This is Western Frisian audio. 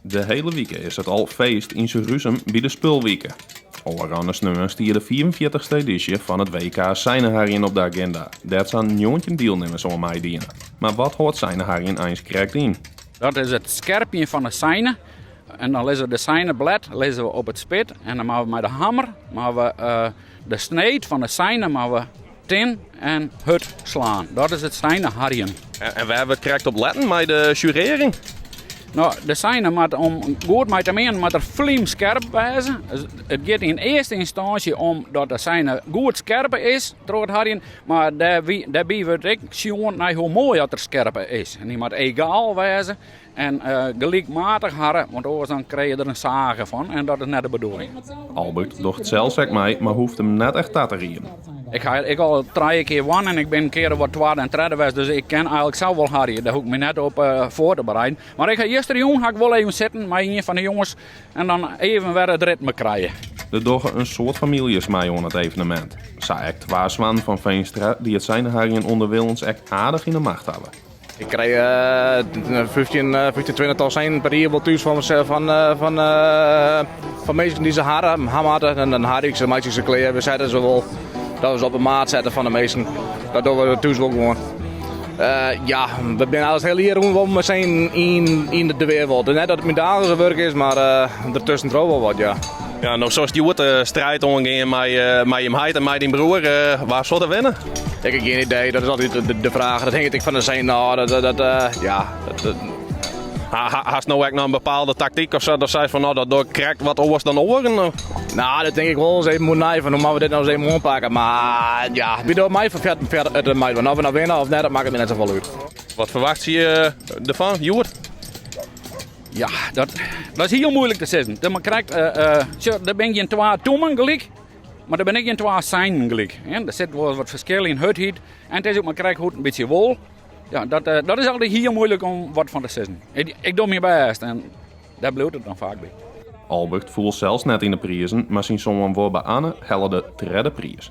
De hiele wike is it al feest yn Surhuzum by de Spulwike. Ofrûne sneon stie de fiifenfjirtichste edysje fan it WK Seineharjen op de aginda, dêr't sa'n 19 dielnimmers oan meidiene. Mar wat hâldt seineharjen eins krekt yn? Dat is it skerpjen fan de seine. En dan lizze we de seine blêd lizze we op it spit en dan moatte we mei de hammer moatte we de sneed fan de seine moatte we tin en hurd slaan. Dat is it seineharjen. En wêr wurdt krekt op letten mei de sjurearring? No, de seine moat om goed mei te meanen moat er flymskerp wêze. It giet yn earste ynstânsje om dat de seine goed skerpe is troch it harjen, mar dêrby wurdt ek sjoen nei hoe moai dat er skerpe is. En dy moat egaal wêze en gelykmatich harre, want oars dan krije je der in sage fan en dat is net de bedoeling. Albert docht sels ek mei, mar hoecht him net echt ta te rieden. Ik ha ek al trije kear wûn en ik bin in kear of wat twadde en tredde west, dus ik kin eigenlik sels wol harje. Dêr hoech ik my net op foar te bereiden. Mar ik ha justerjûn ha ik wol even sitten mei ien fan de jonges en dan even wer it ritme krije. Der dogge in soad famyljes mei oan it evenemint. Sa ek twa soannen fan Veenstra dy't it seineharjen ûnderwilens ek aardich yn 'e macht hawwe. Ik krij 15, 15 twintigtal seinen per jier wol thús fan, fan, fan, fan minsken dy't se harre, ha moatte. En dan har ik se, meitsje ik se klear, we sette se wol. Dat we se op de maat sette fan de minsken. Dat dogge we thús wol gewoan. Ja, we binne alles hiel jier rûn wol mei seinen yn, yn de wearwolf. Net dat it myn daaglikse wurk is, mar uh, dertuskentroch wol wat, ja. Ja, no soest hjoed de striid oangean mei, mei jim heit en mei dyn broer. Wa sil der winne? Ik heb geen idee, dat is altyd de, de vraag. Dat hinget ek fan de seinen ôf. Dat, dat, dat, uh, ja, dat, dat... Ha, hast no ek noch in bepaalde taktyk of sa? Dat seist fan, no, dat doch ik krekt wat oars dan oaren? Nou, dat tink ik wol ris even oer nei, fan hoe moatte we dit no ris even oanpakke. Mar ja, wie docht my foar ver it mei Of we no winne of net, dat makket my net safolle út. Wat ferwachtsje je derfan, hjoed? Ja, dat, dat is hiel moeilik te sizzen. Mar krekt, uh, uh, der binne gjin twa tûmen gelyk, mar der binne ek gjin twa seinen gelyk. Der sit wol wat ferskil yn hurdheid en it is ek mar krekt hoe't in bytsje wol. Ja, dat, uh, dat is altyd hiel moeilik om wat fan te sizzen. Ik, ik doch myn bêst en dêr bliuwt it dan faak by. Albert foel sels net yn de prizen, mar syn soan Wobbe Anne helle de tredde priis.